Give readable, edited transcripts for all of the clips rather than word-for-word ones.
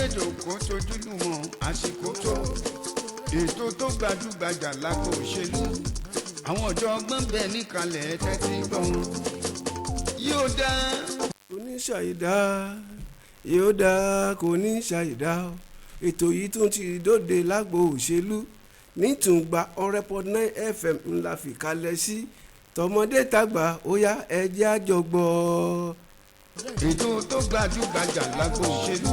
Gbèdò kó tojúlùmọ̀ àsìkò tó ètò tó gbajúgbajà lágbo òṣèlú, àwọn ọ̀jọ̀gbọ́n bẹ̀ níkàlẹ̀, tẹ́tí gbọ́ wọn. Yóò dá. Kò ní ṣàìdá, yóò dá, kò ní ṣàìdá. Ètò yìí tún ti dóde lágbo òṣèlú nítùngbà 100.9 FM ńlá fìkàlẹ̀ sí tọmọdé tàgbà. Ó yá, ẹ jẹ́ á jọ gbọ́. Ètò tó gbajúgbajà lágbo òṣèlú,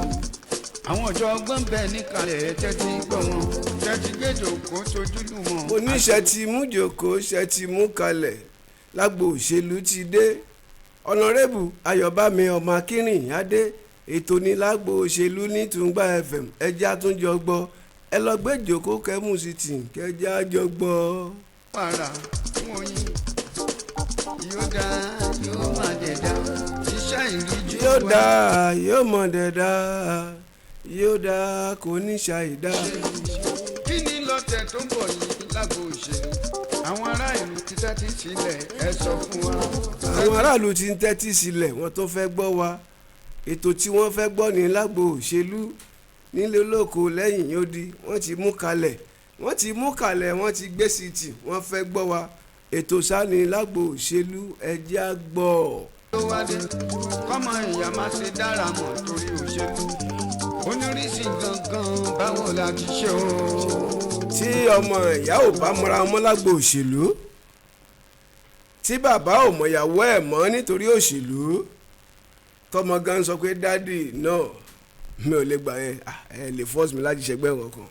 àwọn ọ̀jọ̀gbọ́n bẹ̀ níkàlẹ̀, tẹ́tí gbọ́ wọn. Tẹ́tí gbèdò kó tojúlùmọ̀. Oníṣẹ́ ti mú jòkó, ṣe ti mú kalẹ̀, lágbo òṣèlú ti dé. Ọ̀nàrẹ́bù Ayọ̀bámi ọmọ Akínrìnyádé, ètò ní lágbo òṣèlú ní Tùngbà FM. Ẹ jẹ́ á tún jọ gbọ́. Ẹ lọ gbé jòkó, kẹ́mú sí tì, kẹjẹ́ á jọ gbọ́. Wàrà fún oyin, yóò dá, yóò má dẹ̀ dá iṣẹ́ ìríjú. Yóò dá, yóò mọ̀ dẹ̀ dá, yóò dá, kò ní ṣàìdá. Kí ni lọ́tẹ̀ tó ń bọ̀ yìí lágbo òṣèlú? Àwọn ará ìlú ti tẹ́tí sílẹ̀, ẹ sọ fún wa. Àwọn aráàlú ti ń tẹ́tí sílẹ̀, wọ́n tó fẹ́ gbọ́ wa. Ètò tí wọ́n fẹ́ gbọ́ ní lágbo òṣèlú, nílé olóko, lẹ́yìn odi, wọ́n ti mú kalẹ̀, wọ́n ti mú kalẹ̀, wọ́n ti gbé sí tì, wọ́n fẹ́ gbọ́ wa. Ètò sáni lágbo òṣèlú, ẹ jẹ́ á gbọ́. Ló wá dé kọ́mọ ìyá má ṣe dára mọ̀ torí òṣèlú onírísí gangan? Báwo la ti ṣe o? Tí ọmọ ìyá ò bá mọra wọn lágbo òṣèlú, tí bàbá ò mọ̀yàwó ẹ̀ mọ́ nítorí òṣèlú, tọmọ gan sọ pé, "Daddy, náà mi ò lè gbà yẹn. Ah, ẹ lè force mi láti ṣẹgbẹ́ kankan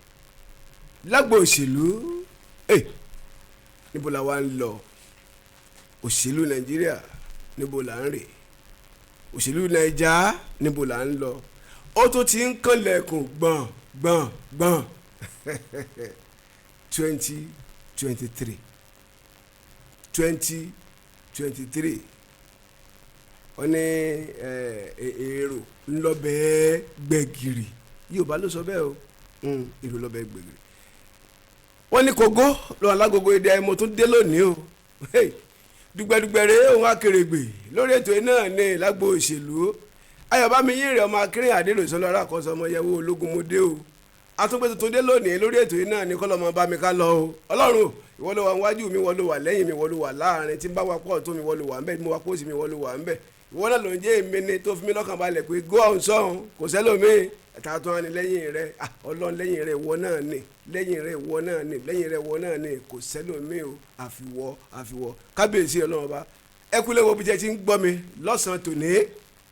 lágbo òṣèlú." Ẹ níbo la wá ń lọ? Òṣèlú Nàìjíríà, níbo là ń rè? Òṣèlú Nàìjà, níbo là ń lọ? Ó tún ti ń kànlẹ̀kùn gbọ̀n gbọ̀n gbọ̀n. 2023, 2023, wọ́n ní èrò ńlọbẹ̀ gbẹ̀gìrì. Yorùbá ló sọ bẹ́ẹ̀ o. Èrò ńlọbẹ̀ gbẹ̀gìrì. Wọ́n ní kógó lọ́wọ́ alágogo èdè ẹ̀. Mo tún dé lónìí o. Hey, dùgbẹ̀dùgbẹ̀ rèé, òun akèrègbè lórí ètò yìí náà ní lágbo òṣèlú. Ayọ̀bámi yín rẹ̀, ọmọ akérè àdèrò ìsọlọ́ra àkọsọ ọmọ yẹwò ológun. Mo dé o, atúnpẹ́ tuntun dé lónìí lórí ètò yìí náà ní kọ́lọ́mọ bá mi ká lọ o. Ọlọ́run, ìwọ ló wà níwájú mi, ìwọ ló wà lẹ́yìn mi, ìwọ ló wà láàrin. Tí n bá wà pọ̀ tó mi, ìwọ ló wà ńbẹ̀. Tí mo wà pọ̀ sí mi, ìwọ ló wà ńbẹ̀. Ìwọ náà ló ń jẹ́ èmi ni tó fi mí lọ́kàn balẹ̀ pé go on sọ́hun, kò sẹ́lòmíì ẹ̀ta tó wà ní lẹ́yìn rẹ̀. Ah, Ọlọ́run, lẹ́yìn rẹ̀, ìwọ náà ni, lẹ́yìn rẹ̀, ìwọ náà ni, lẹ́yìn rẹ̀, ìwọ náà ni, kò sẹ́lòmíì o, àfiwọ́, àfiwọ́. Kábíyèsí Ọlọ́run ọba. Ẹ kúlẹ̀ wo bí jẹ́ ti ń gbọ́ mi lọ́sàn-án tòní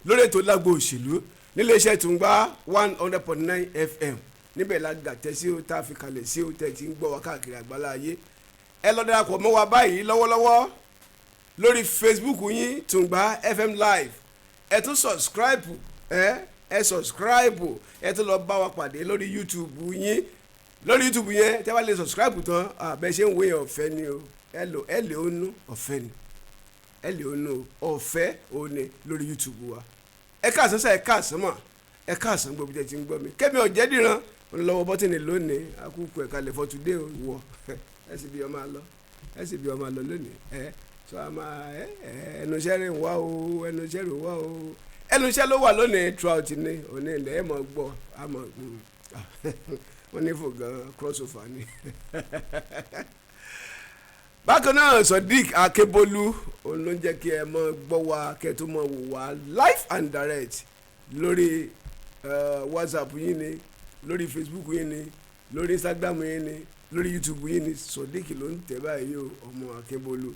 lórí ètò lágbo òṣèlú níléeṣẹ́ Tùngbà 100.9 FM. Níbẹ̀ la gàtẹ́ sí o, tá a fi kalẹ̀ sí o, tẹ́ ti ń gbọ́ wa káàkiri àgbálá ayé. Ẹ lọ darapọ̀ mọ́ wa báyìí lọ́wọ́lọ́wọ́ lórí Facebook yín, Tùngbà FM Live. Ẹ tún subscribe, ẹ subscribe. Ẹ tún lọ bá wa pàdé lórí YouTube yín. Lórí YouTube yẹn, tẹ́ bá lè subscribe tán, àbẹ ṣe ń wé yẹn, ọ̀fẹ́ ni o. Ẹ lò, ẹ lè ó nú, ọ̀fẹ́ ni, ẹ lè ó nú, ọ̀fẹ́ òní lórí YouTube wa. Ẹ káàsán sá, ẹ káàsán mà, ẹ káàsán gbogbo jẹ́ ti ń gbọ́ mi. Kẹ́mi Ọ̀jẹ̀dìran lọ́wọ́ bọ́tìnì lónìí. Akúkú ẹ̀ka lẹ̀ fọ́túndé o. Wọ ẹ sì bí ọmọ àlọ́, ẹ sì bí ọmọ àlọ́ lónìí. Ẹ sọ àmà ẹ ẹnu iṣẹ́ rẹ̀ ń wá o, ẹnu iṣẹ́ rẹ̀ ń wá o. Ẹnu iṣẹ́ ló wà lónìí throughout ní òní ilẹ̀. Ẹ̀ mọ̀ gbọ́ àmọ̀ wọ́n ní fò gan crossover ni. Bákan náà, Sodiq Akébólú, òun ló ń jẹ́ kí ẹ mọ̀ gbọ́ wa, kẹ́ ẹ tó mọ̀ wò wá live and direct lórí WhatsApp yín ni, lórí Facebook yín ni, lórí Instagram yín ni, lórí YouTube yín ni. Sodiq ló ń tẹ̀ báyìí o, ọmọ Akébólú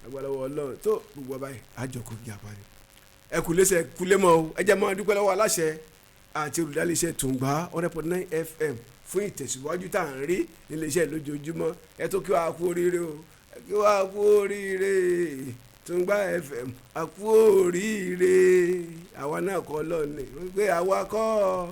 agbálọ́wọ́ Ọlọ́run tó gbogbo ọba yìí àjọkò gàba ni. Ẹ kú lẹ́sẹ̀ kú lé mọ́ o. Ẹ jẹ́ mọ́ dúpẹ́ lọ́wọ́ aláṣẹ àti olùdarí-iṣẹ́ Tùngbà 100.9 FM fún ìtẹ̀síwájú tá à ń rí níléeṣẹ́ lójoojúmọ́. Ẹ tó kí wàá kú oríire o, ẹ kí wàá kú oríire. Tùngbà FM, a kú oríire. Àwa náà kọ́, Ọlọ́run ni. Wípé àwa kọ́,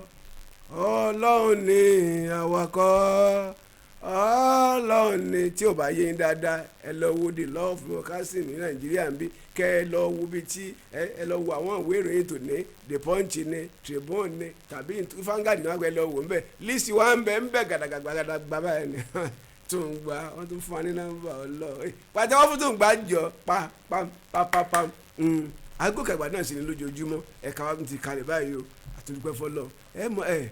Ọlọ́run ni, àwa kọ́, Ọlọ́run ni. Tí ò bá yé yín dáadáa, ẹ lọ wo The Law of Broadcasting ní Nàìjíríà ń bí, kẹ ẹ lọ wo bí tí ẹ lọ wo àwọn ìwé ìròyìn tòní, The Punch ni, Tribune ni, tàbí Vanguard ní wọn gbẹ lọ wò ń bẹ. List wa ń bẹ ń bẹ gàdàgàdàgbà báyìí ni. Tùngbà, wọn tún fún wa ní nọ́mbà ọlọ pàtẹ́wọ́ fún Tùngbà jọ pa pa pa pa pa. Aago kẹgbà náà sì ní lójoojúmọ́. Ẹ̀ka wa ti kalẹ̀ báyìí o, àtúndúpẹ́ fọlọ́. Ẹ mọ ẹ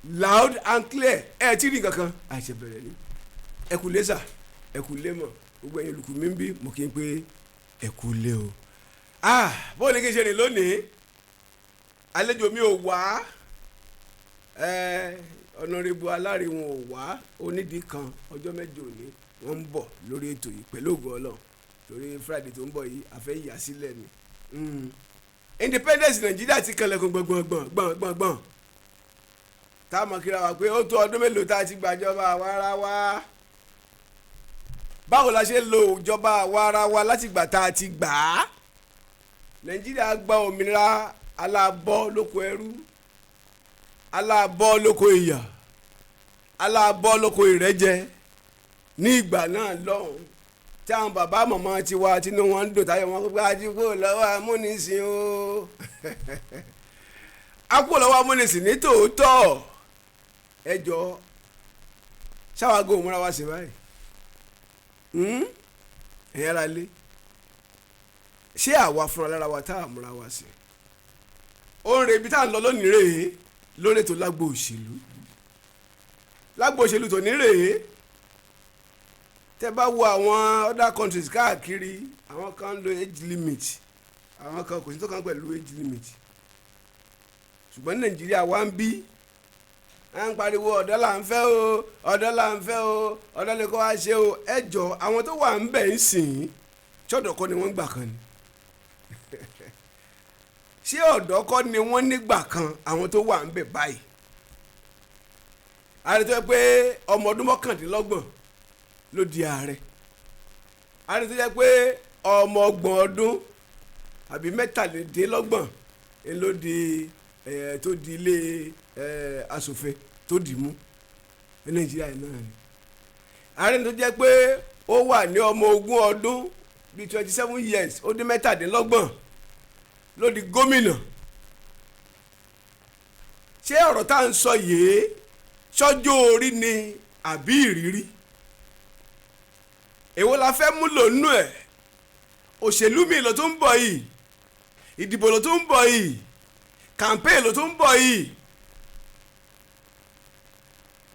Loud and clear. Ẹ tí rí nǹkan kan, àìṣe bẹ̀rẹ̀ ni. Ẹ kú lé sà, ẹ kú lé mọ̀, gbogbo ẹ̀yin olùkú mi ń bí, mo kí n pé ẹ kú lé o. Ah, bóun ni kí n ṣe rìn lónìí? Àlejò mi ò wá, ọ̀nàrẹ́bù aláriwo ò wá, onídìí kan. Ọjọ́ 8 òní wọ́n ń bọ̀ lórí ètò yìí pẹ̀lú ògo Ọlọ́run, torí Friday tó ń bọ̀ yìí, àfẹ́ yà sílẹ̀ ni. Independence Nàìjíríà ti kanlẹ̀kùn gbọ̀ngbọ̀ngbọ̀n gbọ̀ngbọ̀ngbọ̀n, tá a mọ̀ kíra wa pé ó tó ọdún mélòó tá a ti gbàjọba àwa ara wa. Báwo la ṣe lo ìjọba àwa ara wa látìgbà tá a ti gbà á? Nàìjíríà gba òmìnira, aláàbọ̀ lóko ẹrú, aláàbọ̀ lóko ìyà, aláàbọ̀ lóko ìrẹ́jẹ ní ìgbà náà lọ́hùn, tí àwọn bàbá màmá tiwa tinú wọn ń dùn, táyọ̀ wọn pé a ti kúrò lọ́wọ́ amúnisìn o. A kúrò lọ́wọ́ amúnisìn ní tòótọ́. Ẹ jọ, ṣáwágò múra wá sí báyìí? Ẹ̀yin ara lé, ṣé àwa fúnra lára wa tá a múra wá sí? Ó ń re ibi tá à ń lọ lónìí rèé lórí ètò lágbo òṣèlú. Lágbo òṣèlú tòní rèé. Tẹ́ bá wo àwọn other countries káàkiri, àwọn kan ń lo age limit, àwọn kan kò sí tó kàn pẹ̀lú age limit. Ṣùgbọ́n ní Nàìjíríà wá ń bí, à ń pariwo ọ̀dọ́ là ń fẹ́ o, ọ̀dọ́ là ń fẹ́ o, ọ̀dọ́ lè kọ́ wá ṣe o. Ẹ jọ, àwọn tó wà ń bẹ̀ ń sìn, ṣọ́dọ̀ kọ́ ni wọ́n gbà kan ni? Ṣé ọ̀dọ́ kọ́ ni wọ́n nígbà kan, àwọn tó wà ń bẹ̀ báyìí? Ààrẹ tó yẹ pé ọmọ ọdún 29 ló di ààrẹ, ààrẹ tó yẹ pé ọmọ 30 ọdún àbí 33 ló di ẹ̀ tó di ilé ẹ̀ asòfin tó dì mú ní Nàìjíríà yìí náà ni. Ààrẹ tó jẹ́ pé ó wà ní ọmọ 20 ọdún bíi 27 years ó dín 27 ló di gómìnà. Ṣé ọ̀rọ̀ tá à ń sọ yìí, ṣọ́jọ́ orí ni àbí ìrírí? Èwo la fẹ́ mú lò nínú ẹ̀? Òṣèlú mi ló tún ń bọ̀ yìí, ìdìbò ló tún ń bọ̀ yìí, campaign ló tún ń bọ̀ yìí.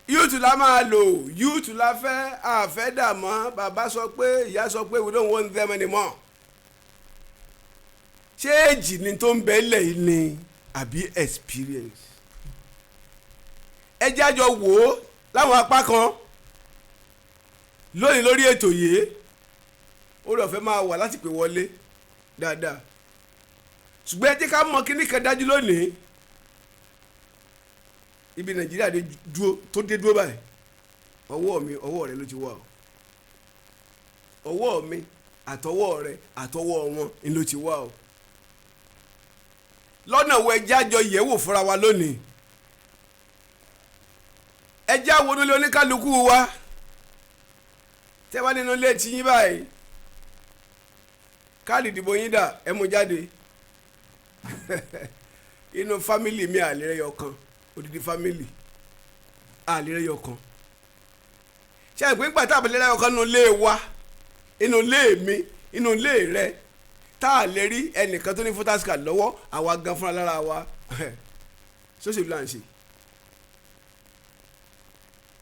Youth la máa lò, youth la fẹ́, àfẹ́ dàmọ́. Bàbá sọ pé, ìyá sọ pé we don't want them anymore. Ṣé èjì ni tó ń bẹ lẹ̀ yìí ni àbí experience? Ẹ jẹ́ àjọ wò ó láwọn apá kan lónìí lórí ètò yìí. Oore ọ̀fẹ́ máa wà láti pè wọlé dáadáa, ṣùgbọ́n ẹ jẹ́ ká mọ kíní kan dájú lónìí. Ibi Nàìjíríà dé dúró, tó dé dúró báyìí, ọwọ́ mi, ọwọ́ rẹ ló ti wà o. Ọwọ́ mi àtọwọ́ rẹ àtọwọ́ wọn ni ló ti wà o. Lọ́nà wo? Ẹ jẹ́ àjọ yẹ̀wò fúnra wa lónìí. Ẹ jẹ́ àwọn onílé oníkálukú wa. Tẹ́ bá nínú ilé tí yín báyìí, káàdì ìdìbò yín dà? Ẹ mú jáde. Inú family mi, àlèrè ọ̀kan, odidi family, àlèrè ọ̀kan. Ṣé àìpé ńgbà tá àbẹ̀lẹ̀ ọ̀kan nínú ilé wa, inú ilé mi, inú ilé rẹ, tá a lè rí ẹnìkan tó ní voters card lọ́wọ́, àwa gan fúnra lára wa, sóṣèlú là ń ṣe.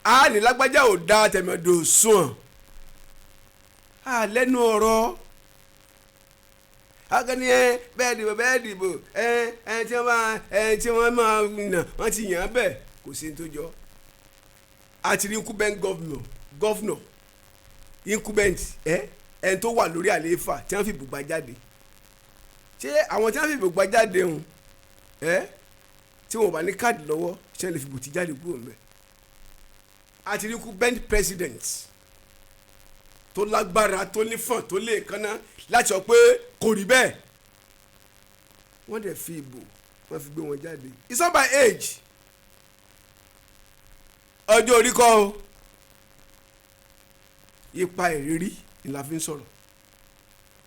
A ní lágbájá ò da, tẹ̀mẹ̀dò sùn a lẹ́nu ọ̀rọ̀ akẹni. Ẹ bẹ́ẹ̀ dìbò, bẹ́ẹ̀ dìbò, ẹ ẹ tí wọ́n máa ẹ tí wọ́n máa nà wọ́n ti yàn án bẹ́ẹ̀, kò sí ní tó jọ. Àti ní incumbent governor, governor incumbent, ẹ ẹni tó wà lórí àlééfà tí wọ́n fi bùgbà jáde. Ṣé àwọn tí wọ́n fi bùgbà jáde hùn ẹ, tí wọ́n bá ní káàdì lọ́wọ́, ṣé lè fi bùtì jáde kúrò ńbẹ̀? Àti ní incumbent president tó lágbára, tó nífọ̀n, tó lè kánná láti sọ pé kò rí bẹ́ẹ̀. Wọ́n dẹ̀ fi ìbò, wọ́n fi gbé wọn jáde. It's not by age, ọjọ́ orí kọ́ o. Ipa ìrírí ni la fi ń sọ̀rọ̀.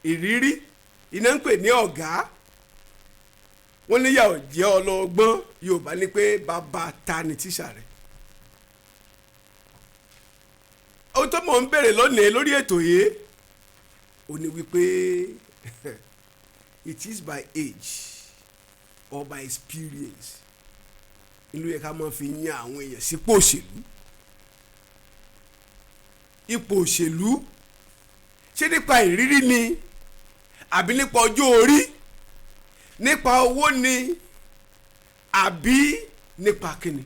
Ìrírí iná ń pè ní ọ̀gá. Wọ́n níyàwó jẹ́ ọlọ́gbọ́n. Yorùbá ní pé bàbá ta ni tíṣà rẹ̀. Ohun tó mọ̀ ń bèrè lónìí lórí ètò yìí ó ní wípé, it is by age or by experience? Ìlú yẹ ká máa fi yan àwọn èèyàn sípò òṣèlú? Ipò òṣèlú, ṣé nípa ìrírí ni, àbí nípa ọjọ́ orí, nípa owó ni, àbí nípa kíni?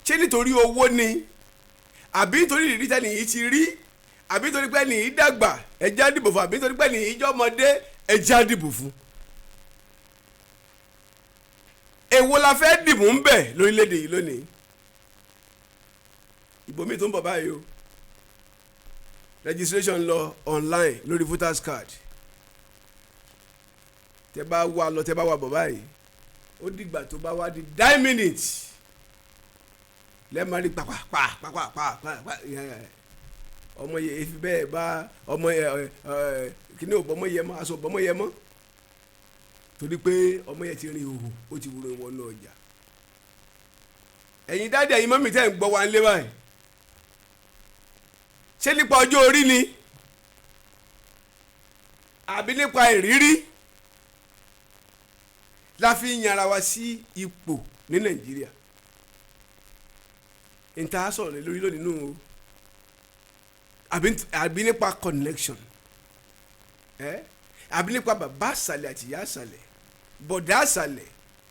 Ṣé nítorí owó ni, àbí nítorí ìrírí tẹ́ni yìí ti rí, àbí nítorí pé ẹni yìí dàgbà, ẹ jẹ́ á dìbò fún, àbí nítorí pé ẹni yìí jọmọdé, ẹ jẹ́ á dìbò fún? Èwo la fẹ́ dìbò ń bẹ̀ lórílẹ̀‐èdè yìí lónìí? Ìbò mi tó ń bọ̀ báyìí o, registration lọ online lórí voters card. Tẹ bá wà lọ, tẹ bá wà bọ̀ báyìí, ó dìgbà tó bá wá di 9 minutes lẹ́ẹ̀ma rí pàpàpàpàpàpà. Ọmọ yẹ efi bẹ́ẹ̀ bá ọmọ yẹ ẹ kíní ò bọ́mọ yẹ mọ́, aṣọ bọ́mọ yẹ mọ́, torí pé ọmọ yẹ ti rin ìhòhò, ó ti wúro wọnú ọjà. Ẹ̀yin daddy, ẹ̀yin mummy tẹ́ ń gbọ́ wa ń lé báyìí, ṣé nípa ọjọ́ orí ni, àbí nípa ìrírí la fi yanra wa sí ipò ní Nàìjíríà? Níta sọ̀rọ̀ lé lórí lónìí nù o. Àbí nípa connection ẹ, àbí nípa bàbá àsàlẹ̀ àti ìyá àsàlẹ̀, bọ̀dá àsàlẹ̀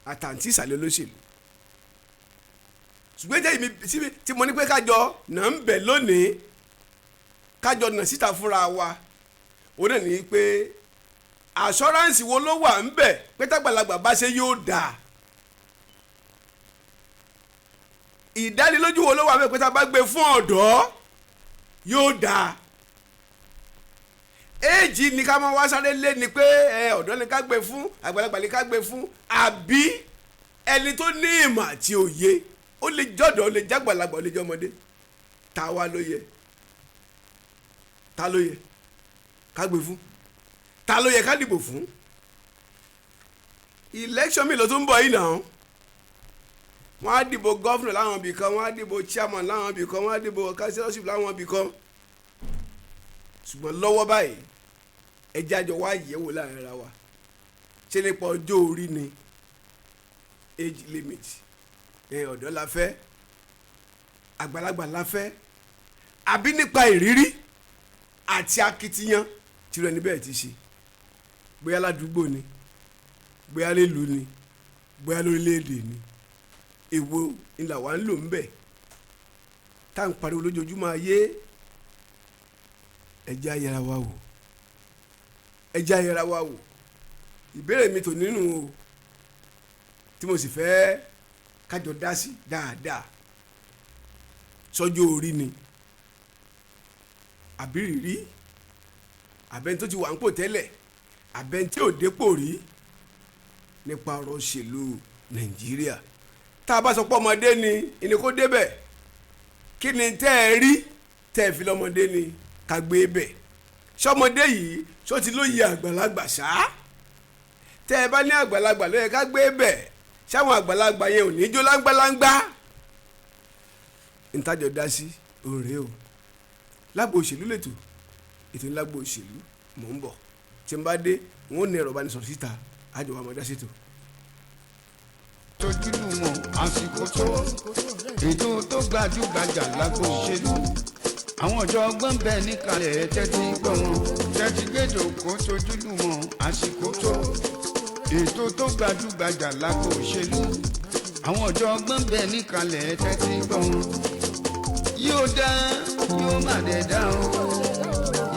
àtàǹtí ìsàlẹ̀ olóṣèlú? Ṣùgbọ́n jẹ́ ìmí tí mo ní pé kájọ nà ń bẹ̀ lónìí, kájọ nà síta fúnra wa, ó náà ní pé assurance wo ló wà ń bẹ̀ pé tágbàlagbà bá ṣe yóò dáa? Ìdánilójú wo ló wà ń bẹ̀ pé tá a bá gbé fún ọ̀dọ́ yóò dáa? Éèjì ni ká máa wá sáré lé ni pé ẹ ọ̀dọ́ ni ká gbé fún, àgbàlagbà ni ká gbé fún, àbí ẹni tó ní ìmọ̀ àti òye, ó lè jọ̀dọ̀, ó lè jágbàlagbà, ó lè jọmọdé? Ta wá ló yẹ? Ta ló yẹ ká gbé fún? Ta ló yẹ ká dìbò fún? Election mi ló tún ń bọ̀ yìí náà. Wọ́n á dìbò governor láwọn ibì kan, wọ́n á dìbò chairman láwọn ibì kan, wọ́n á dìbò councillorship láwọn ibì kan. Ṣùgbọ́n lọ́wọ́ báyìí, ẹ jẹ́ àjọ wá yẹ̀wò láàrin ara wa: ṣé nípa ọjọ́ orí ni, age limit, ẹ ọ̀dọ́ la fẹ́, àgbàlagbà la fẹ́, àbí nípa ìrírí àti akitiyan tí rẹ níbẹ̀ ti ṣe, bóyá ládùúgbò ni, bóyá nílùú ni, bóyá lórílẹ̀‐èdè ni? Èwo ni làwa ń lò ń bẹ̀ tá à ń pariwo lójoojúmọ́ ayé? Ẹ jẹ́ á yẹra wa wò, ẹ jẹ́ á yẹra wa wò. Ìbéèrè mi tò nínú o tí mo sì fẹ́ kájọ dá sí dáadáa: sọ́jọ́ orí ni, àbí rírí, àbẹ́ni tó ti wà ń pò tẹ́lẹ̀, àbẹ́ni tí ò dépò rí, nípa ọ̀rọ̀ òṣèlú Nàìjíríà? Tá a bá sọ pé ọmọdé ni ìní kó débẹ̀, kí ni tẹ́ ẹ rí tẹ́ ẹ fi lọ́mọdé ni ká gbé bẹ̀? Sọmọdé yìí sọ ti lóye àgbàlagbà ṣá? Tẹ́ ẹ bá ní àgbàlagbà ló yẹ ká gbé bẹ̀, sáwọn àgbàlagbà yẹn ò ní jó láńgbáláńgbá? Ntájọ dá sí òrè o. Lágbo òṣèlú lẹ́tọ̀, ètò ńlágbo òṣèlú. Mò ń bọ̀. Tí n bá dé, wọn ò ní ẹ̀rọ ìbánisọ̀rọ̀ síta, àjọ wa mọ̀ dá sí ètò. Tojúlùmọ̀, àsìkò tó, ètò tó gbajúgbajà lágbo òṣèlú. Àwọn ọ̀jọ̀gbọ́n bẹ níkàlẹ̀, tẹ́tí gbọ́ wọn, tẹ́tí gbẹ́dọ̀ kó. Tojúlùmọ̀, àsìkò tó, ètò tó gbajúgbajà lágbo òṣèlú. Àwọn ọ̀jọ̀gbọ́n bẹ níkàlẹ̀, tẹ́tí gbọ́ wọn. Yóò dá, yóò má dẹ̀ dá o.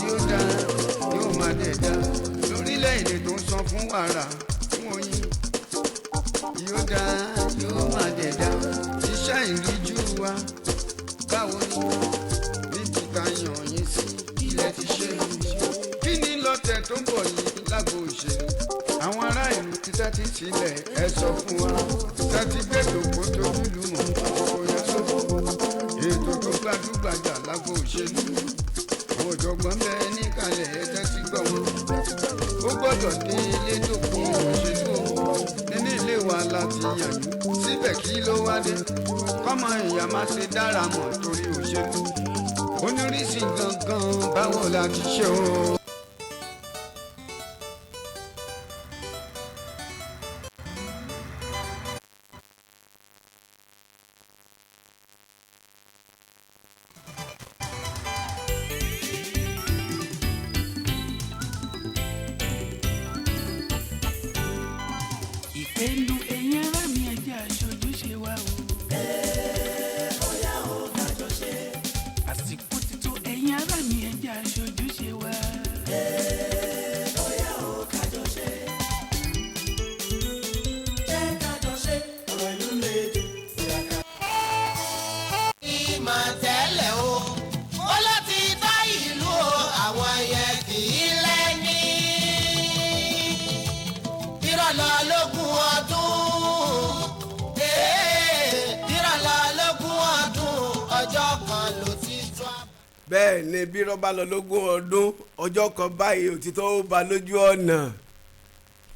Yóò dá, yóò má dẹ̀ dá lórílẹ̀‐èdè tó ń san fún wàrà fún oyin. Yóò dá, yóò má dẹ̀ dá. Iṣẹ́ ìríjú wa báwo ni? Níbi ká yàn yín sí, ilẹ̀ ti ṣe. Kí ni lọ́tẹ̀ tó ń bọ̀ yìí lágbo òṣèlú? Àwọn ará ìlú ti tẹ́tí sílẹ̀, ẹ sọ fún wa. Tẹ́tí gbèdò kó tójú lù mọ́ àkókò yẹn tó, ètò tó gbajúgbajà lágbo òṣèlú. Àwọn ọ̀jọ̀gbọ́n bẹ́ẹ̀ níkàlẹ̀, ẹ tẹ́tí gbọ́ wọn. Ó gbọ́dọ̀ dé ilé dòkun òṣèlú o. Nínú ilé wa láti yàn yín síbẹ̀, kí ló wá dé kọ́mọ ìyá má ṣe dára mọ̀ torí òṣèlú onírísí gangan? Báwo la ti ṣe o? Ẹnu ẹ̀yin ará mi, ẹ jẹ́ aṣojúṣe wa o. Àsìkò ti tó, ẹ̀yin ará mi, ẹ jẹ́ aṣojúṣe wa. Ìmọ̀ tẹ́lẹ̀ o, ó láti tá ìlú o, àwọn yẹn kì í lẹ́ni. Ìrọ̀lọ́ lógún ọdún, ee, ìrọ̀lọ́ lógún ọdún, ọjọ́ kan ló ti tó. Bẹ́ẹ̀ ni, bí rọ́bà lọ lógún ọdún, ọjọ́ kan báyìí òtítọ́ ó ba lójú ọ̀nà,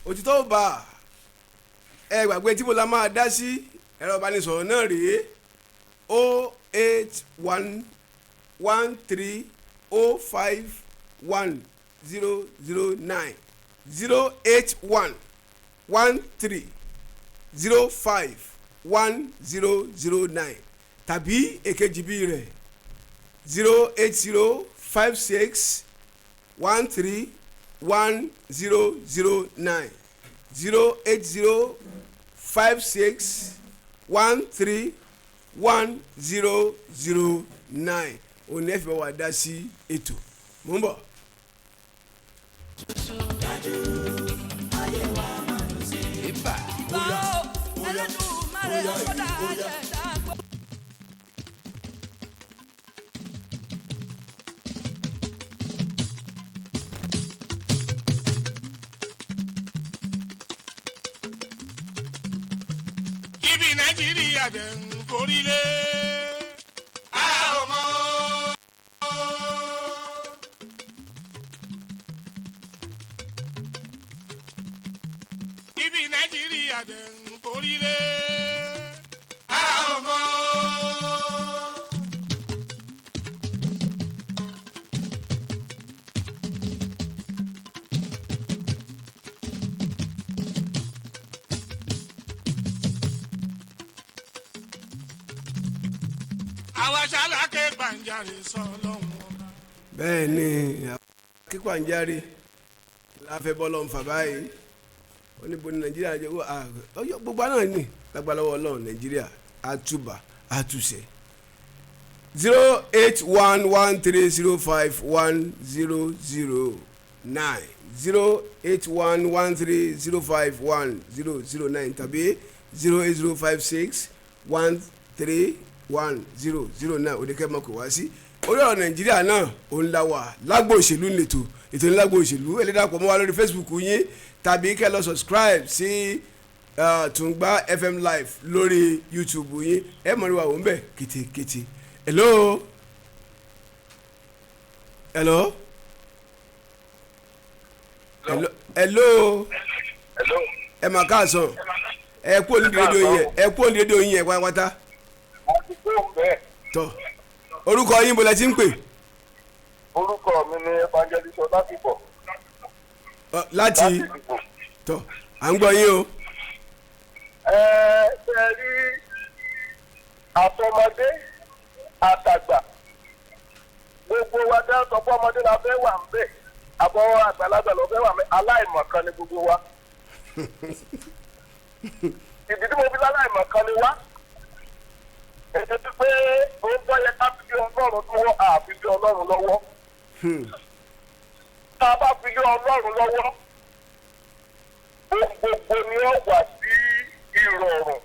òtítọ́ ó ba. Ẹ gbàgbé tí mo la máa dá sí ẹ̀rọ ìbánisọ̀rọ̀ náà rèé: 08113051009, 08113051009, tàbí èkejì bí rẹ̀, 08056131009, 08056131009. Òní ẹ fi bá wa dá sí ètò. Mò ń bọ̀. Ẹlẹ́dùnmarè ọ̀dà àjẹ̀dá. Ibi Nàìjíríà dẹ̀ ń forí lé. A ò mọ̀. Ibi Nàìjíríà dẹ̀ ń forí lé. A ò mọ̀. Àwa ṣáláké gbàǹjarè sọ lọ́wọ́ ọba. Bẹ́ẹ̀ ni, kíkọ́ láfẹ́ bọ́lọ̀ ń fà báyìí. Ó ní bo ní Nàìjíríà jẹ́ ọyọ́ gbogbo àná ní lágbàlọ́wọ́ Ọlọ́run, Nàìjíríà àtúbà àtúnṣe. 08113051009, 08113051009, tàbí 08056131009. Òdekẹ́ mọ̀ kò wá sí orí ọ̀rọ̀ Nàìjíríà náà. Òun la wà lágbo òṣèlú nìtò, ètò ní lágbo òṣèlú. Ẹlẹ́dàpọ̀ mọ́ wa lórí Facebook yín, tàbí kẹ́ lọ subscribe sí Tùngbà FM Live lórí YouTube yín. Ẹ mọ̀ ní wa wò ń bẹ̀ kétékété. Hello, hello, hello, hello. Hello. Ẹ mà káàsán. Ẹ kú òní rédíò yín, ẹ kú òní rédíò yín ẹ pátápátá. Mo ti kó bẹ́ẹ̀. Tọ, orúkọ yín, bọ́lá tí ń pè? Orúkọ mi ni Evangelist Ọládìpọ̀. Ọ, láti láti ìdìbò. Tọ, à ń gbọ́ yín o. Ẹ ṣe rí, àtọmọdé àtàgbà, gbogbo wa dá sọ pé ọmọdé la fẹ́ wà ń bẹ̀, àbọ̀ àgbàlagbà ló fẹ́ wà ń bẹ̀, aláìmọ̀kan ni gbogbo wa. Ìdí tí mo fi láláìmọ̀kan ni wá, èyí ti pé ó ń bọ́ yẹ ká fi lé Ọlọ́run lọ́wọ́, àfi lé Ọlọ́run lọ́wọ́. Tá a bá fi lé Ọlọ́run lọ́wọ́, ohun gbogbo ni ó wà sí ìrọ̀rùn,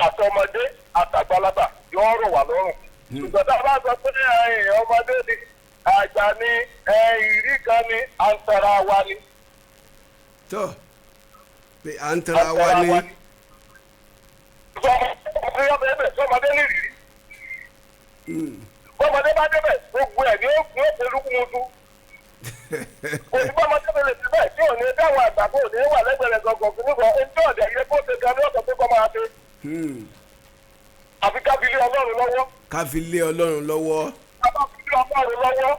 àtọmọdé àtàgbàlagbà yóò rọ̀ wá lọ́rùn. Ṣùgbọ́n tá a bá sọ pé ẹ̀yin ọmọdé ni, àgbà ni, ìrí kan ni, à ń tara wa ni. Tọ, pé à ń tara wa ni. Sọmọdé ní ìrírí. Bọ́mọdé bá débẹ̀, gbogbo ẹ̀ ní ó ní ó polúkúmuṣu. Kò sí bọ́mọdé bẹ̀rẹ̀ síbẹ̀ tí ò ní dáwọn àgbà kò ní wà lẹ́gbẹ̀rẹ̀ gọ̀gọ̀ kìíní kan ẹni tí ọ̀dẹ̀ yẹ kó ṣe gan ní ọ̀sán tó kọ́ máa ṣe. Àfi ká fi lé Ọlọ́run lọ́wọ́. Ká fi lé Ọlọ́run lọ́wọ́. Ká bá fi lé Ọlọ́run lọ́wọ́,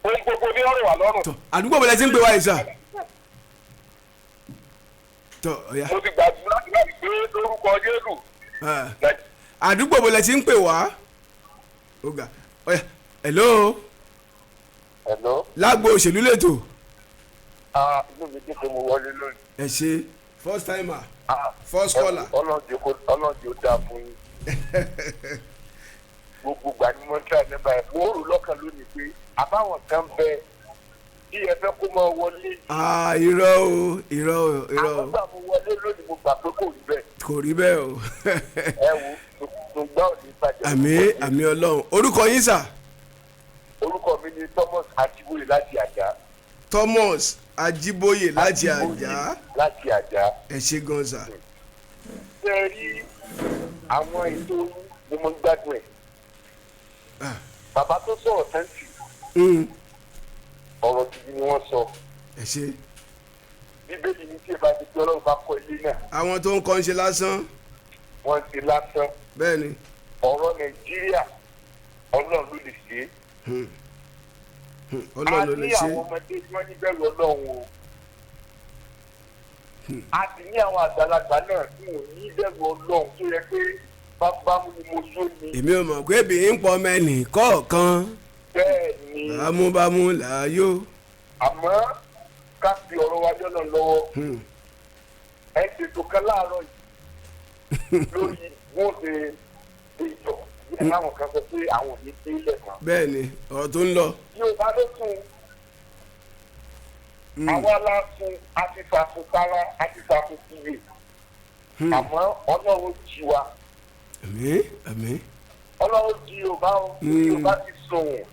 ohun gbogbo ní ọ̀rọ̀ wà lọ́rùn. Tọ, àdúgbò bọ́lá tí ń pè wá yìí sà? Tọ, ọ̀ya. Mo ti gbàdúrà láti gbé lórúkọ Jésù. Ah. Àdúgbò bọ́lá tí ń pè wá? Ó ga, ọ̀ya. Hello. Hello. Lágbo òṣèlú lẹ́tọ̀. Ah, inú mi dùn pé mo wọlé lónìí. Ẹ ṣe. First timer, Ah, first caller. Ọlọ́run ó dáa fún yín. Gbogbo ìgbà ni mo ń try nọ́mbà ẹ̀. Mo rò lọ́kàn lónìí pé àbáwọn kan bẹ bí ẹ fẹ́ kó máa wọlé. Ah, irọ́ o, irọ́ o, irọ́ o. Àwọn gbà mo wọlé lónìí, mo gbà pé kò rí bẹ́ẹ̀. Kò rí bẹ́ẹ̀ o. Ẹ wo, ṣùgbọ́n ò ní bàjẹ́. Àmín, àmín Ọlọ́run. Orúkọ yín, sà? Orúkọ mi ni Thomas Ajiboye láti Àjà. Thomas Ajiboye láti Àjà. Láti Àjà. Ẹ ṣé gan, sà. Ṣé ẹ rí àwọn ètò, mo mọ gbádùn ẹ̀. Bàbá tó sọ̀rọ̀ sẹ́ǹtì, ọ̀rọ̀ gidi ni wọ́n sọ. Ẹ ṣé. Bíbélì ní tí ẹ bá ti gbé Ọlọ́run bá kọ́ ilé náà, Àwọn tó ń kọ́ ń ṣe lásán. Wọ́n ti lásán. Bẹ́ẹ̀ ni. Ọ̀rọ̀ Nàìjíríà, Ọlọ́run ló lè ṣe é. Ọlọ́run ló A lè ní ṣe. àwọn ọmọdé tí wọ́n ní bẹ̀rù Ọlọ́run o. A sì ní àwọn àgbàlagbà náà tí wọ́n ní bẹ̀rù Ọlọ́run tó yẹ pé bámúbámú ni mo yó ni. Èmi ò mọ̀ pé bí ń pọ̀ mẹ́nì kọ̀ọ̀kan. Bẹ́ẹ̀ ni. Bámúbámú làáyó. Àmọ́ ká fi ọ̀rọ̀ wa jọ́nà lọ́wọ́. Ẹ ṣètò kan láàárọ̀ yìí lórí wọ́n ṣe ìjọ yẹn, láwọn kan sọ pé àwọn ò ní dé ilẹ̀ mọ́. Bẹ́ẹ̀ ni, ọ̀rọ̀ tó ń lọ. Yorùbá ló tún àwa la tún, a ti fàfún sára, a ti fàfún síye, àmọ́ Ọlọ́run jí wa. Àmín, àmín. Ọlọ́run jí Yorùbá o. Yorùbá ti sùn,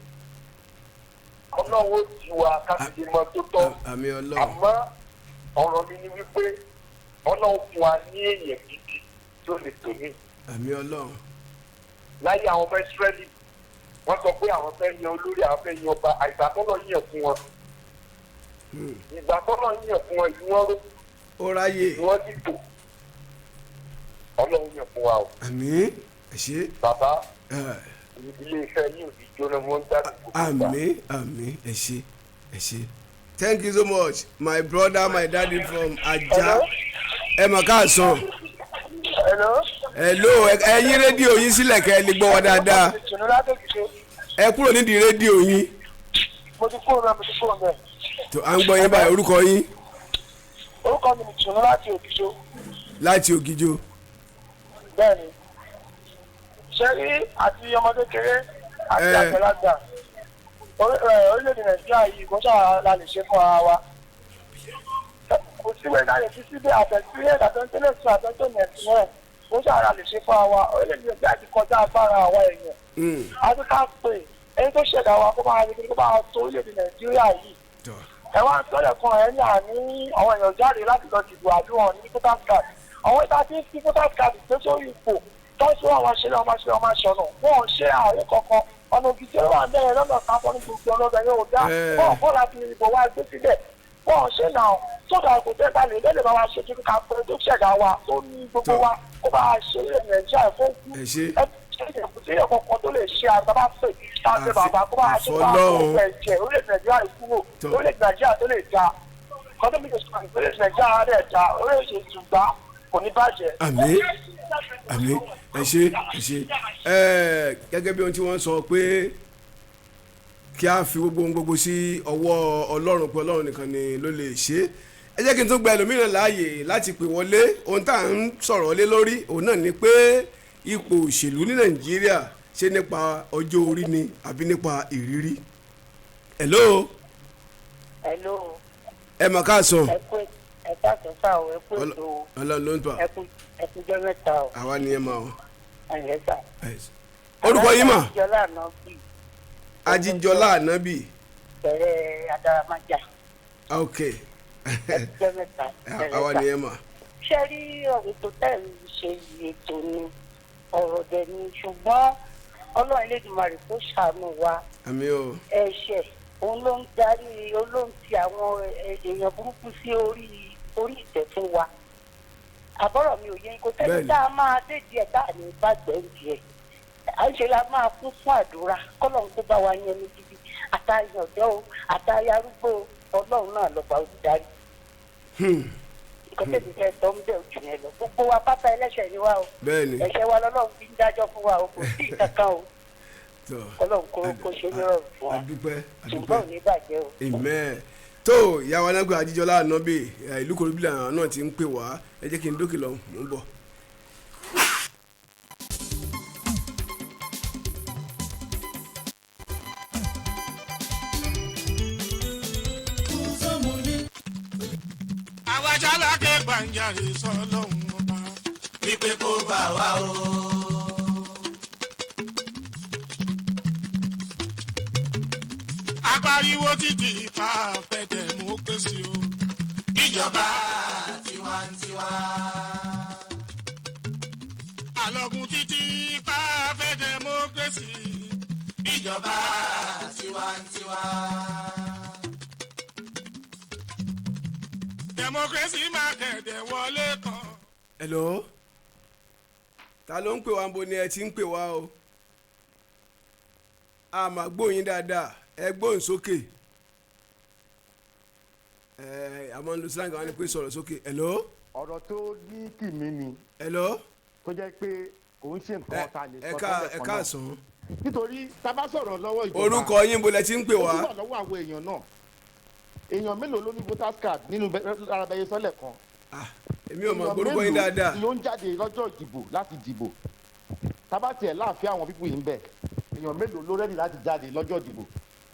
Ọlọ́run jí wa ká sì lè mọ tó tọ́. Àmín Ọlọ́run. Àmọ́ ọ̀rọ̀ mi ni wípé Ọlọ́run fún wa ní èèyàn gidi tí ó lè tò ní. Àmín Ọlọ́run. Láyé àwọn ọmọ Ísírẹ́lì, wọ́n sọ pé àwọn fẹ́ yan olórí, àwọn fẹ́ yan ọba. Àìgbà tọ́lọ̀ yàn fún wọn, ìgbà tọ́lọ̀ yàn fún wọn, ìlú wọn ró. Ó ráyè. Ni wọ́n sì tò. Ọlọ́run yàn fún wa o. Àmín, ẹ ṣé. Bàbá, Eh, ilé iṣẹ́ yìí ò ní jóná, wọ́n ń dáàbò gbogbo ìgbà. Àmín, àmín, ẹ ṣé, ẹ ṣé. Thank you so much, my brother, my daddy from Ajah. Ẹ mọ̀ káàsán. Hello. Hello, ẹ yín rédíò yín sílẹ̀ kẹ́ ẹ lè gbọ́ wa dáadáa. Ìtùnú látòkìṣe. Ẹ kúrò nídìí rédíò yín. Mo ti kúrò bẹ́ẹ̀, mo ti kúrò bẹ́ẹ̀. Tó à ń gbọ́ yín báyìí, orúkọ yín? Orúkọ mi ni Ìtùnú láti Òkìṣó. Láti Ògìjò. Bẹ́ẹ̀ni. Ṣé rí àti ọmọdé kéré àti àgbàlagbà, orílẹ̀-èdè Nàìjíríà yìí kò sáà la lè ṣe fún ara wa. Kò síwèé náà lè fi síbẹ̀, àtẹ̀sílẹ̀ àtẹ̀sílẹ̀ sí àtẹ̀sílẹ̀ ẹ̀sìn kò sáà la lè ṣe fún ara wa. Orílẹ̀-èdè Nàìjíríà ti kọjá agbára àwa èèyàn. Àti ká pè ẹni tó ṣẹ̀dá wa kó máa rí, kó máa tó orílẹ̀-èdè Nàìjíríà yìí. Tọ́. Ẹ wá ń sọ̀rọ̀ kan, ẹ ní àní àwọn èèyàn jáde láti lọ dìbò àbí wọn ní voters card. Àwọn ìta tí ń fi voters card gbé sórí ipò tó ń sọ àwọn aṣẹlẹ̀ ọmọ aṣẹlẹ̀ ọmọ aṣọ̀nà, wọn ò ṣe ààrẹ kankan. Ọ̀nà òbí tí ó wà bẹ́ẹ̀ lọ́nà sáfọ́ ní gbogbo ọlọ́dẹ yóò dá. Wọn kọ́ láti ìbò wa gbé síbẹ̀, wọn ò ṣe náà sódà kò tẹ́ balẹ̀ lẹ́lẹ̀ bá wa ṣe kí ká pé tó ṣẹ̀dá wa tó ní gbogbo wa kó bá a ṣe ilẹ̀ Nàìjíríà fún Ẹ ṣé. ẹ ṣe kò sí ẹ̀kọ́ kan tó lè ṣe àgbà pè tá a ṣe bàbá kó bá a ṣe bá a Àfọlọ́run. kó ẹ̀jẹ̀ orílẹ̀ Nàìjíríà kúrò. Tọ́. Orílẹ̀ Nàìjíríà tó lè da kọ́tọ́ mi kò sọ orílẹ̀ Nàìjíríà rẹ̀ da, orílẹ̀ ṣùgbọ́n kò ní bàjẹ́. Àmín, àmín, ẹ ṣé, ẹ ṣé. Ẹ gẹ́gẹ́ bí ohun tí wọ́n sọ pé kí a fi gbogbo ohun gbogbo sí ọwọ́ Ọlọ́run, pé Ọlọ́run nìkan ni ló lè ṣe é. Ẹ jẹ́ kí n tún gba ẹlòmíràn láàyè láti pè wọlé. Ohun tá à ń sọ̀rọ̀ lé lórí òun náà ni pé ipò òṣèlú ní Nàìjíríà, ṣé nípa ọjọ́ orí ni àbí nípa ìrírí? Hello. Hello. Ẹ mọ̀ káàsán. Ẹ kú, ẹ káàsán sá o, ẹ kú ètò o. Ọlọ́run ló ń tọ́. Ẹ kú, ẹ kú jọ́ mẹ́ta o. Àwa ni ẹ máa o. Ẹ̀yẹ sà. Orúkọ yín mà? Ajíjọlá Ànábì. Ajíjọlá Ànábì. Bẹ̀rẹ̀ Adaramaja. Ok. Ẹ kú jọ́ mẹ́ta. Àwa ni ẹ mà. Ṣé rí ọ̀rọ̀ ètò tẹ́ ń ṣe yìí, ètò ni, ọ̀rọ̀ dẹ̀ ni, ṣùgbọ́n Ọlọ́run Elédùmarè kó ṣàánú wa. Àmín o. Ẹ̀ṣẹ̀ òun ló ń darí, òun ló ń ti àwọn èèyàn burúkú sí orí ìtẹ́ fún wa. Àbọ̀rọ̀ mi ò yẹ kó tẹ́lẹ̀. Bẹ́ẹ̀ni. Tá a máa dé díẹ̀ tá a ní bàgbẹ́ ń díẹ̀, à ń ṣe la máa kún fún àdúrà kọ́lọ́run kó bá wa yẹn ní gidi, àtàyàn ọ̀dọ́ o, àtàyàn arúgbó o, Ọlọ́run náà lọ́ba olùdarí. Nǹkan tẹ̀mí fẹ́ sọ ń bẹ̀ ojú yẹn lọ, gbogbo wa pátá ẹlẹ́ṣẹ̀ ni wá o. Bẹ́ẹ̀ni. Ẹ̀ṣẹ̀ wa lọ́lọ́run fi ń dájọ́ fún wa o, kò sí ìkankan o. Tọ́. Ọlọ́run kó ṣe ní rọrùn fún wa. Adúpẹ́, adúpẹ́. Ṣùgbọ́n ò ní bàjẹ́ o. Amen. Tó ìyàwó anágbé Àjíjọlá Ànábì, ìlú Korobílà náà ti ń pè wá. Ẹ jẹ́ kí n dókè lọ, mò ń bọ̀. Àwa jálákè gbàǹjarè sọlọ́hún ọba. Wípé kó bá wa o. Apariwo títí ipa fẹ́ democracy o. Ìjọba tiwantiwa. Àlọ́gun títí ipa fẹ́ democracy. Ìjọba tiwantiwa. Democracy máa kẹ̀dẹ̀ wọlé kan. Hello, ta ló ń pè wá? Ń bo ni ẹ ti ń pè wá o? A máa gbóyin dáadáa, ẹ gbóhùn sókè. Ẹ a máa ń lo slang, àwọn ni pé sọ̀rọ̀ sókè. Hello. Ọ̀rọ̀ tó ní kìmí ni Hello. tó jẹ́ pé kò ń ṣe nǹkan tá a lè Ẹ sọ ká tẹ́lẹ̀ ẹ kan náà. káàsán. Nítorí tá a bá sọ̀rọ̀ lọ́wọ́ ìjọba, Orúkọ yín, bo lẹ ti ń pè ó wá? tún wà lọ́wọ́ àwọn èèyàn náà. Èèyàn mélòó ló ní voters card nínú lára bẹyẹ sọ́lẹ̀ kan? Ah, èmi ò mọ̀ Èèyàn gbórúkọ yín mélòó dáadáa. ló ń jáde lọ́jọ́ ìdìbò láti dìbò? Tá bá tiẹ̀ láàfin àwọn pípù yìí ń bẹ̀, èèyàn mélòó ló ready láti jáde lọ́jọ́ ìdìbò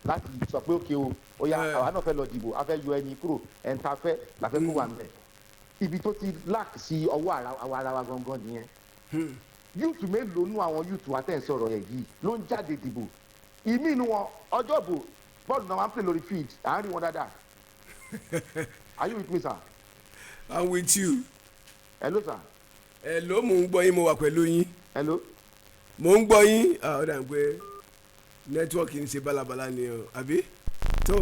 láti sọ pé òkè o, ó yá, àwa náà fẹ́ lọ dìbò, a fẹ́ yọ ẹni kúrò, ẹni tá a fẹ́ la fẹ́ kó wà ń bẹ̀? Ibi tó ti lack sí ọwọ́ àwa ara wa gangan nìyẹn. Youth mélòó nú àwọn youth wa tẹ̀ ń sọ̀rọ̀ ẹ̀ yìí ló ń jáde dìbò? Ìmí inú wọn, ọjọ́ ìbò, bọ́ọ̀lù náà wọ́n á pè lórí field, à ń rí wọn dáadáa. Are you with me, sir? I'm with you. Hello, sir. Hello, mò ń gbọ́ yín, mo wà pẹ̀lú yín. Hello. Mò ń gbọ́ yín. Ah, ó dà pé network ń ṣe bálabàla ni o, àbí tó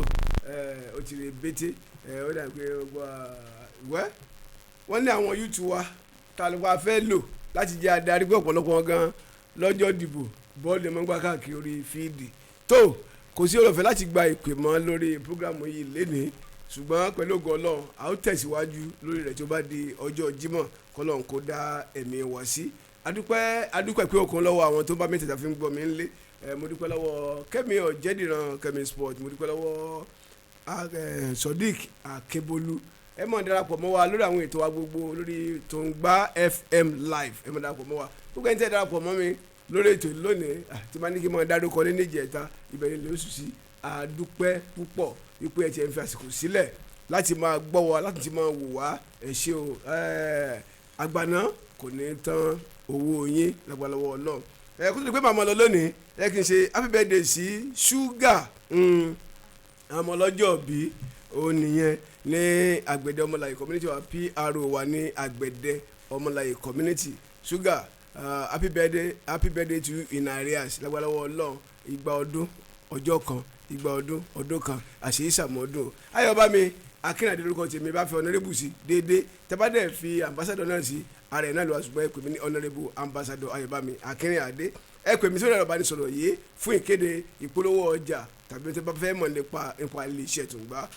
ó ti rè bété. Ó dà pé ó gbọ́ ìwẹ́ wọ́n ní àwọn youth wa ta ló wá fẹ́ lò láti jẹ́ adarí, pé ọ̀pọ̀lọpọ̀ wọn gan lọ́jọ́ dìbò, bọ́ọ̀lù ẹ̀ máa ń gbá káàkiri orí field. Tó kò sí ọ̀rọ̀fẹ́ láti gba ìpè mọ́ lórí programme yìí lénìí, ṣùgbọ́n pẹ̀lú ògo Ọlọ́run, a ó tẹ̀síwájú lórí rẹ̀ tó bá di ọjọ́ Jímọ̀, kọ́lọ́run kó dá ẹ̀mí wá sí. Adúpẹ́, adúpẹ́ pé okun lọ́wọ́ àwọn tó bá mi tẹ̀tà fi ń gbọ́ mi ń lé. Mo dúpẹ́ lọ́wọ́ Kẹ́mi Ọ̀jẹ̀dìran, Kẹ́mi Sport. Mo dúpẹ́ lọ́wọ́ Sodiq Akébólú. Ẹ máa darapọ̀ mọ́ wa lórí àwọn ètò wa gbogbo lórí Tòǹgbà FM Live. Ẹ máa darapọ̀ mọ́ wa. Gbogbo ẹni tẹ́ darapọ̀ mọ́ mi lórí ètò lónìí, tí máa ní kí n máa dárúkọ ní níjẹta ìbẹ̀rẹ̀ lóṣù sí, àdúpẹ́ púpọ̀ wípé ẹ ti ń fi àsìkò sílẹ̀ láti máa gbọ́ wa, láti ti máa wò wá. Ẹ ṣé o. Àgbàná kò ní tán owó yín lágbàlọ́wọ́ Ọlọ́run. Ẹ kó tó di pé màmá lọ lónìí, ẹ kì í ṣe happy birthday sí Ṣúgà, àwọn ọlọ́jọ́ bí òun nìyẹn ní Àgbẹ̀dẹ Ọmọláyè community wa, PRO wa ní Àgbẹ̀dẹ Ọmọláyè community. Ṣúgà, happy birthday, happy birthday to you in arrears. Lágbàlọ́wọ́ Ọlọ́run, igba ọdún ọjọ́ kan, igba ọdún ọdún kan, àṣeyí sàmọ́dún. Ayọ̀bámi Akínàdé lórúkọ tèmi. Bá fi honourable sí déédéé, tẹ́bádẹ́ fi ambassador náà sí ara ẹ̀ náà lọ́wọ́, ṣùgbọ́n ẹ pè mí ní Honourable Ambassador Ayọ̀bámi Akínrìnàdé. Ẹ pè mí sórí ẹ̀rọ ìbánisọ̀rọ̀ yìí fún ìkéde, ìpolówó ọjà tàbí tẹ́ bá fẹ́ mọ̀ nípa iléeṣẹ́ Tùǹgbà: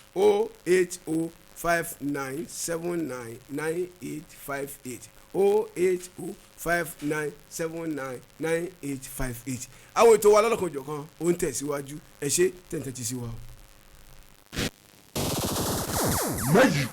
08059799858, 08059799858. Àwọn ètò wa lọ́lọ́kanòjọ̀kan ó ń tẹ̀síwájú. Ẹ ṣé tẹ̀ǹtẹ̀ ti sí wa o. Méjì.